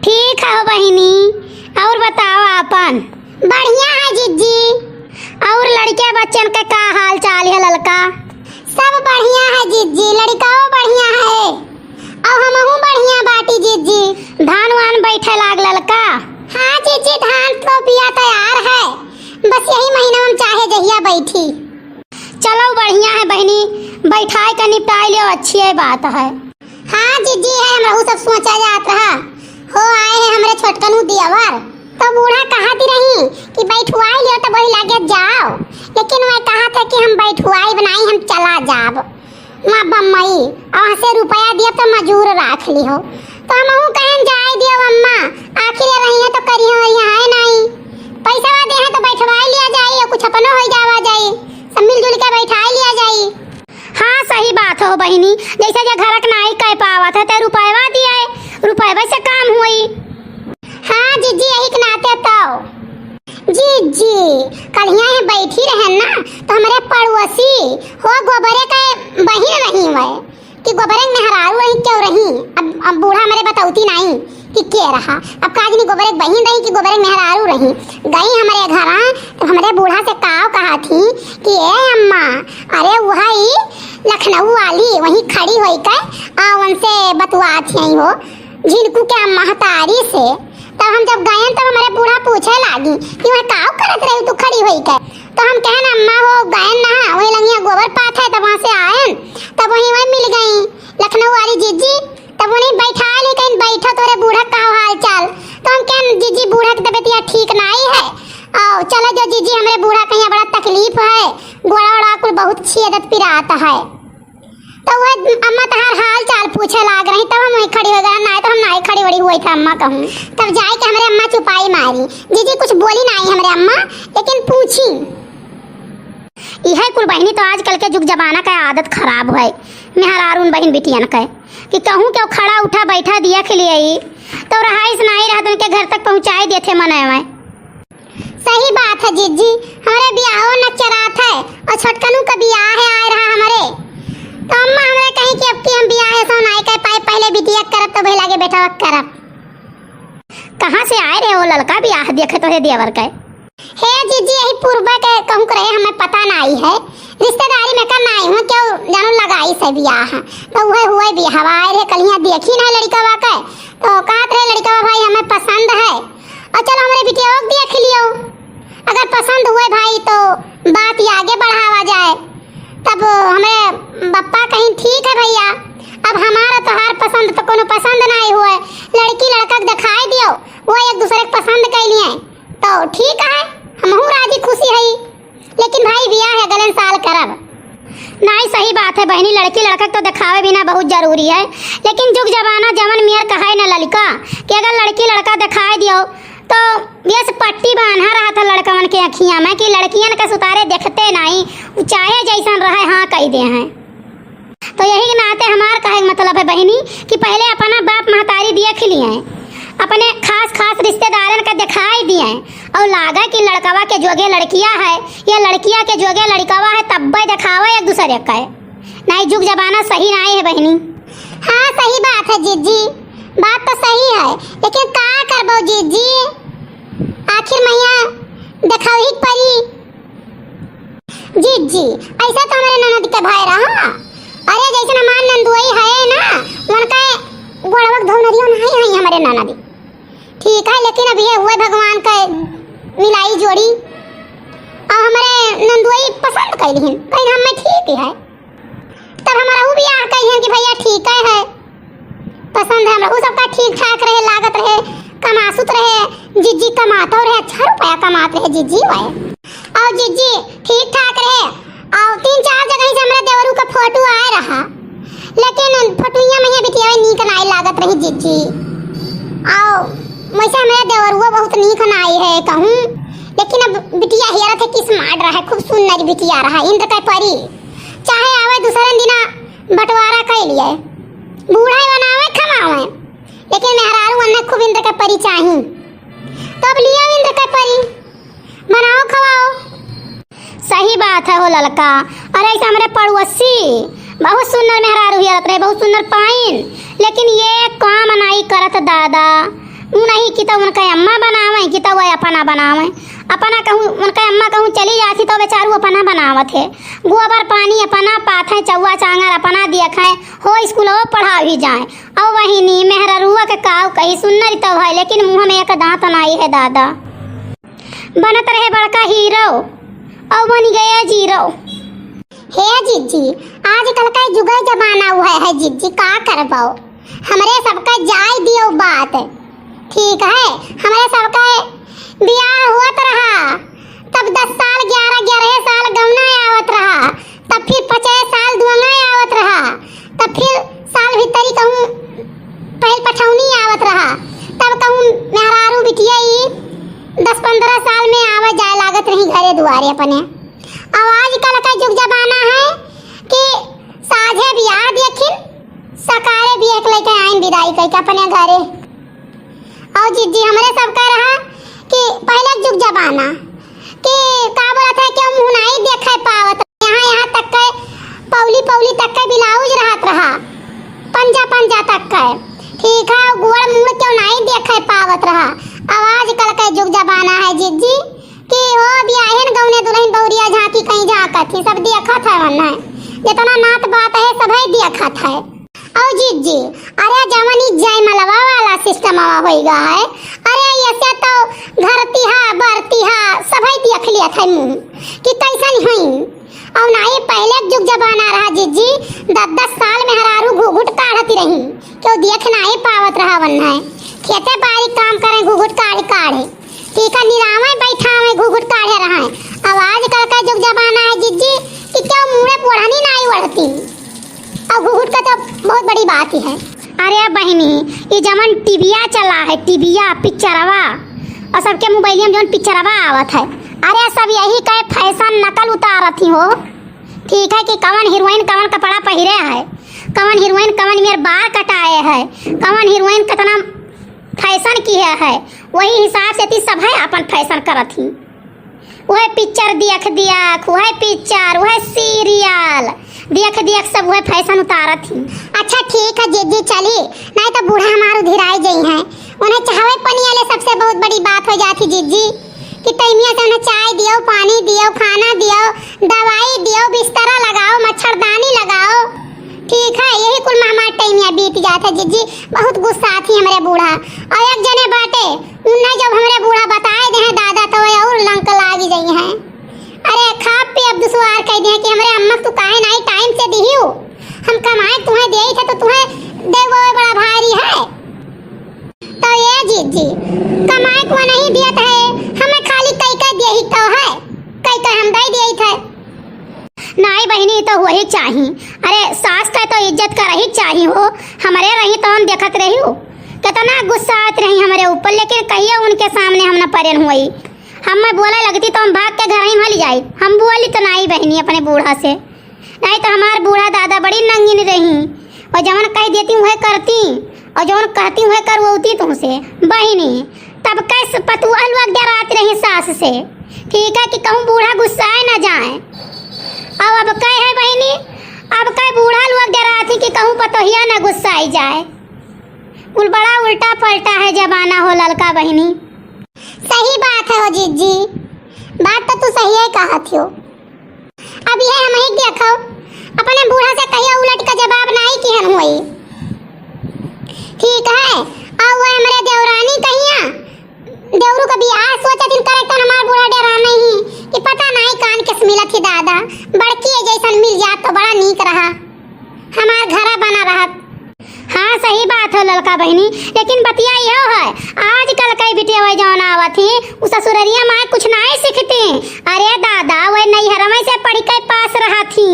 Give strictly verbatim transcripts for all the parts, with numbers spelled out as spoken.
ठीक है हो बहिनी, और बताओ आपन। बढ़िया है जिज्जी। और लड़के बच्चन के का हाल चाल है ललका? सब बढ़िया है जिज्जी, लड़काओ बढ़िया है। और हमहू बढ़िया बाटी जिज्जी। धान वान बैठे लाग ललका? हाँ जिज्जी, धान तो बिया तैयार है, बस यही महीना में चाहे जहिया बैठी। चलो बढ़िया है बहिनी, बैठाए के निपटाए लियो, अच्छी है बात है। हाँ जिज्जी, है हमहू सब सोचा जात रहा हो, आए हैं हमरे छोटकनू दियावर, तो बूढ़ा कहत रही कि बैठुआई लियो तो वही लागे जाओ, लेकिन वह कहत है कि हम बैठुआई बनाई, हम चला जाब वहाँ बम्बई, और वहाँ से रुपया दिया तो मजूर राख लिहो। तो हमहू कहन जाए दियो अम्मा, आखिर ये रही है तो करी है, यहाँ है नहीं, पैसा दे है तो बैठवाई लिया जाई, या कुछ अपनो हो जावा जाई, सब मिलजुल के बैठाई लिया जाई। हाँ सही बात हो बहिनी, जैसे जे घरक नाई कह पावत है ते रुपयवा दिए, रुपयवा से काम होई। हाँ जिज्जी, यही के नाते तो। जिज्जी, कल यहाँ बैठी रहन ना, तो हमरे पड़ोसी हो गोबरे के बहिन रही हुए कि गोबरे के मेहरारू रही, क्यों रही? अब, अब बूढ़ा हमरे बतौती नहीं कि के रहा। अब का जनी गोबरे के बहिन रही कि गोबरे के मेहरारू रही। गई हमरे घरा, तो हमरे बूढ़ा से काव कहा थी कि ए अम्मा, अरे वही लखनऊ वाली वहीं खड़ी होई के आ उनसे बतुआ थी हो, झिनकू के महतारी से। तब हम जब गयन तब हमरे बूढ़ा पूछे लागी कि वह काव करत रही तू खड़ी होई के? तो हम कहन अम्मा हो गयन ना, वही लंगिया गोबर पात है, तब वहाँ से आयन, तब वहीं वही मिल गई लखनऊ वाली जिज्जी। तब उन्हें बैठा ली, कहीं बैठो तोरे बूढ़ा का हाल चाल। तो हम कहन जिज्जी बूढ़ा की तबीयत यार ठीक नहीं है, और चलो जो जिज्जी हमरे बूढ़ा कहीं बड़ा तकलीफ है, गोड़ा ओड़ा कुल बहुत छेदत पिरात है। तो वह अम्मा तहार हाल चाल पूछे लाग रही, तब हम वहीं खड़ी हो गए, नहीं तो हम नहीं खड़ी बड़ी हुई था अम्मा कहूँ। तब जाए के हमरे अम्मा चुपाई मारी, जिज्जी कुछ बोली नहीं हमरे अम्मा, लेकिन पूछी। यह कुल बहिनी तो आजकल के जुग जमाना का आदत खराब है, मेहरारून बहिन बिटियन के कि कहूँ क्यों खड़ा उठा बैठा दिया के लिए ही, तो रहाइश नहीं रहत उनके घर तक पहुँचाए देते मनवा। सही बात है जिज्जी, हमरे बियाहो नचरात है और छोटकनू का बियाह है आए रहा हमरे, तो अम्मा हमरे कहीं कि अब की हम बियाह है सो नाई कर पाए, पहले बिटिया करब तो भाई लागे बेटा करब। कहाँ से आए रहे हो ललका बियाह देखे तो है देवर के? हे जिज्जी, यही पूर्वे के कहूँ के रहे, हमें पता नाई है, रिश्तेदारी में का नाई हूँ, क्यों जानू लगाई से बियाह, तो वह हुए बियाह आए रहे, कल यहाँ देखी ना लड़कवा के, तो कहत रहे लड़कवा भाई हमें पसंद है, और चलो हमरे बिटिया को देख लियो, अगर पसंद हुए भाई तो बात ही आगे बढ़ावा जाए। तब हमें बप्पा कहीं ठीक है भैया, अब हमारा तोहार पसंद तो कोनो पसंद नहीं हुए, लड़की लड़का के दिखाई दियो, वो एक दूसरे के पसंद कर लिए तो ठीक है, हमहू राजी खुशी है, लेकिन भाई बियाह है अगले साल करब। नहीं सही बात है बहिनी, लड़की लड़का के तो दिखावे भी ना बहुत जरूरी है, लेकिन जुग जमाना जवन मेर कहे न ललका कि अगर लड़की लड़का दिखाई दियो तो बस पट्टी बांधा रहा था लड़कवन के अखियां में कि लड़कियन के सुतारे देखते नहीं, उ चाहे जैसन रहे हाँ कह दे हैं। तो यही के नाते हमार कहे के मतलब है बहिनी कि पहले अपना बाप महतारी देख लिए, अपने खास खास रिश्तेदारन का दिखाई दिए, और लागे कि लड़कवा के जोगे लड़किया है या लड़किया के जोगे लड़कवा है, तब्बे दिखावे एक दूसरे का। नहीं जुग जमाना सही नहीं है बहिनी। हाँ सही बात है जिज्जी, बात तो सही है, लेकिन का करबो जिज्जी, आखिर मैया दिखावे ही पड़ी। जिज्जी, ऐसा तो हमरे ननद के भाई रहा। अरे जैसन हमार नंदुई है ना, उनका गोड़वा के धौनरियो नहीं है हमरे ननद। ठीक है, लेकिन अब ये हुए भगवान के मिलाई जोड़ी, और हमरे नंदुई पसंद कैलिहन, कहीं हम में ठीक है। तब हमारा ऊ बियाह कहियन कि भैया ठीक है, है पसंद है हमरा। ऊ सबका ठीक ठाक रहे, लागत रहे, कमासुत रहे, जिज्जी कमातो रहे, अच्छा रुपया कमात रहे जिज्जी वह। और जिज्जी ठीक ठाक रहे, और तीन चार जगह से हमरा देवरू का फोटो आए रहा, लेकिन फोटुइया में ये बिटिया नीक नाई लागत रही जिज्जी। और वैसे हमरा देवरुआ बहुत नीक नाई है कहूँ, लेकिन अब बिटिया हेरत है कि smart रहा, खूब सुंदर बिटिया रहा, इंद्र का परी। चाहे आवे दूसरे दिना बंटवारा कर लिए, बूढ़ा ही बनावे खवावे, लेकिन मेहरारू अन्ने खूब इंद्र के परी चाही। तब लियो इंद्र के परी, बनाओ खवाओ। सही बात है हो ललका। अरे ऐसे हमरे पड़ोसी बहुत सुंदर मेहरारू हियरत रहे, बहुत सुंदर पाइन, लेकिन ये काम नहीं करत दादा। ऊ नहीं कि तो उनका अम्मा बनावे, कि तो वह अपना बनावे। अपना कहूँ, उनका अम्मा कहूँ चली जाती तो बेचारू अपना बनावत है। गोबर पानी अपना पाथे, चौवा चांगर अपना देखे, हो स्कूल हो पढ़ा भी जाए। और बहिनी मेहररुआ के काव कही सुन्नरी तो है, लेकिन मुँह में एक दांत नाई है दादा। बनत रहे बड़का हीरो, और बन गया जीरो। हे जिज्जी, आजकल का जुगे जमाना हुआ है जिज्जी, का करबो? हमरे सबका जाय दियो बात। ठीक है, हमरे सबका बियाह होत रहा, तब दस साल, ग्यारह, ग्यारह साल गौना आवत रहा, तब फिर पचास साल दुआना आवत रहा, तब फिर साल भीतरी कहूँ पहिल पठौनी आवत रहा, तब कहूँ मेहरारू बिटिया ई दस पन्द्रह साल में आवे जाए लागत रही घरे दुआरे अपने। अब आजकल का जुग जमाना है कि साझे बियाह देखिन, सकारे बियाह के लेके आइन विदाई करके अपने घरे। और जिज्जी, हमरे सबका रहा कि पहले के जुग जमाना कि का बोलत है कि हम मुँह नाई देखे पावत, यहाँ, यहाँ तक के पौली, पौली तक के ब्लाउज रहत रहा, पंजा, पंजा तक के, ठीक है, गोड़ मुड़ के नाई देखे पावत रहा। अब आजकल के जुग जमाना है जिज्जी कि हो बियाहिन गौने दुल्हन बहुरिया झांकी कहीं झांकत ही, सब देखत है वन्ना, जितना नात बात है सभई देखत है। और जिज्जी, अरे जवन ई जयमलवा वाला सिस्टम होई गा है, अरे ऐसे तो घरतिहा बरतिहा सभई देख लियत है मुँह कि कैसन हई। और नाई पहले के जुग जमाना रहा जिज्जी, दस दस साल मेहरारू घुघुट काढ़ती रही, केहू देख नाई पावत रहा वन्ना, खेते बारी काम करे घुघुट काढ़े काढ़े, ठीक है, निरावे बैठावे घुघुट काढ़े रहे। अब आजकल का जुग जमाना है जिज्जी कि केहू मुड़े ओढ़नी नाई ओढ़ती। अब घुघुट का तो बहुत बड़ी बात ही है। अरे बहिनी, ई जवन टीविया चला है, टीविया, पिक्चरवा, और सबके मोबाइलिया में जवन पिक्चरवा आवत है, अरे सब यही कहे फैशन नकल उतारत ही हो। ठीक है कि कवन हीरोइन कवन कपड़ा पहिरे है, कवन हीरोइन कवन मेर बार कटाए है, कवन हीरोइन कितना फैशन किहे है, वही हिसाब से ती सभे आपन फैशन करत ही। वह पिक्चर देख देख, वह पिक्चर, वह सीरियल देख देख सब वह फैशन उतारत ही। अच्छा ठीक है जिज्जी, चली, नाहीं तो बूढ़ा हमार उधिराई जइहैं। उन्हें चाहवे पनिया ले सबसे बहुत बड़ी बात हो जात ही जिज्जी, कि तइमिया से उन्हें चाय दियो, पानी दियो, खाना दियो, दवाई दियो, बिस्तरा लगाओ, मच्छरदानी लगाओ। ठीक है, यही कुल में हमार टाइमिया बीत जात है जिज्जी। बहुत गुस्सा आत ही हमरे बूढ़ा। और एक जने बाटे, उन्हें जब हमरे बूढ़ा बताए दे हैं दादा, तो वे और लंक लाग जइहैं। अरे खाब पियब दुश्वार कह दे हैं कि हमरे अम्मा तू काहे नाई टाइम से दिहियो, हम कमाए तुहें देई थे तो तुहें देवे बड़ा भारी है। तो ये जिज्जी, कमाए को नहीं दियत है, हमें खाली कई कई दिए ही तो है, कई कई हम दे दिए थे। नाई बहिनी, तो वही चाही। अरे सास का तो इज्जत करही चाही हो, हमरे रही तो हम देखत रही हो, कितना गुस्सा आत रही हमरे ऊपर, लेकिन कहियो उनके सामने हम न परेन हुई। हम मैं बोले लगती तो हम भाग के घर ही मल जाई। हम बोली तो नाई बहिनी अपने बूढ़ा से, नाहीं तो हमार बूढ़ा दादा बड़ी नंगिन रही, और जवन कह देती वह करती, और जवन कहती वह करवती तुमसे। बहिनी, तब कैसे पतुआ लोग डरात रही सास से, ठीक है कि कहूँ बूढ़ा गुस्साए न जाए। अब, अब कह है बहिनी, अब कह बूढ़ा लोग डरात ही कि कहूँ पतोहिया न गुस्साई जाए। कुल बड़ा उल्टा पलटा है जमाना हो ललका बहिनी। सही बात है हो जिज्जी, बात तो तू सही है कहत हो। अब ये हम ही देखो, अपने बूढ़ा से कहियो उलट का जवाब नाई किहन होई। ठीक है, और वो हमरे देवरानी कहिया, देवरू का बियाह सोचत दिन करे तो हमार बूढ़ा डेरा नहीं कि पता नाई कान किस मिलत ही दादा, बड़की है जैसन मिल जात तो बड़ा नीक रहा, हमार घरा बना रहत। हाँ, सही बात हो ललका बहिनी, लेकिन बतिया इहो है, आजकल कई बिटिया वही जौन आवत ही, उ ससुररिया माँ कुछ नाई सीखती। अरे दादा, वह नैहरवे से पढ़ के पास रहत ही।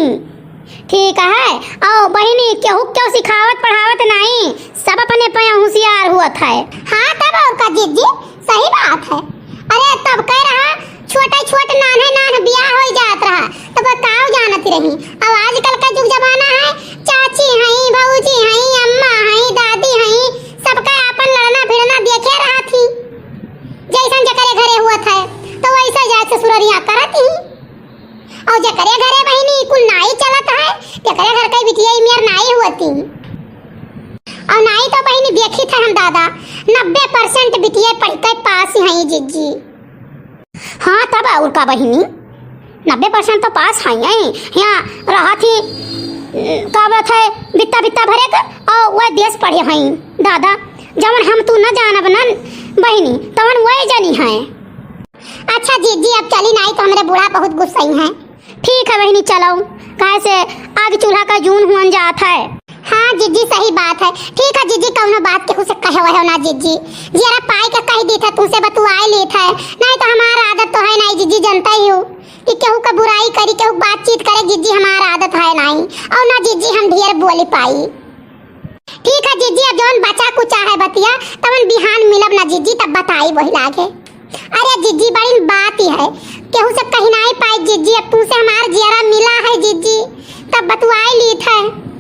ठीक है, और बहिनी, केहू केहू सिखावत पढ़ावत नाई, सब अपने पे होशियार हुअत है। हाँ, तब और का जिज्जी, सही बात है। अरे तब कह रहा, छोटे छोट नान्हे नान्ह बियाह हो जात रहा, तब वो काव जानत रही। अब आजकल का जुग जमाना है, चाची हई, भौजी हई, अम्मा हई, दादी हई, सबका आपन लड़ना भिड़ना देखे रहत ही। जैसन जकरे घरे हुअत है, तो वैसा जाए ससुररिया करत ही। और जकरे घरे बहिनी कुल नाई चलत है, तेकरे घर के बिटिया ई मेर नाई हुअती। और नाई तो बहिनी देखित है हम दादा, नब्बे percent बिटिया पढ़ के पास हैं जिज्जी। हाँ, तब और का बहिनी, नब्बे percent तो पास हैं, हैं। यहाँ रहत ही, का बात है, बित्ता बित्ता भरे के, और वह देश पढ़े हैं दादा। जवन हम तू न जानब न बहिनी, तवन वह जनी हैं। अच्छा जिज्जी, अब चली, नाहीं तो हमरे बूढ़ा बहुत गुस्सई हैं। ठीक है बहिनी, चलो, काहे से आग चूल्हा का जून हुअन जात है। हाँ जिज्जी, सही बात है। ठीक है जिज्जी, कौनो बात केहू से कहे वहे ना जिज्जी, जियरा पाई के कह दीत है, तुमसे बतुआए लीत है, नाहीं तो हमार आदत तो है नाहीं जिज्जी, जनता ही हो कि केहू का बुराई करी, केहू बातचीत करे जिज्जी, हमार आदत है नाहीं, और ना जिज्जी हम ढेर बोली पाई। ठीक है जिज्जी, अब जौन बचा कुचा है बतिया, तवन बिहान मिलब ना जिज्जी, तब बताई वही लागे। अरे जिज्जी, बड़ी बात ही है, केहू से कही नाहीं पाई जिज्जी, अब तुमसे हमार जियरा मिला है जिज्जी, तब बतुआई लीत है।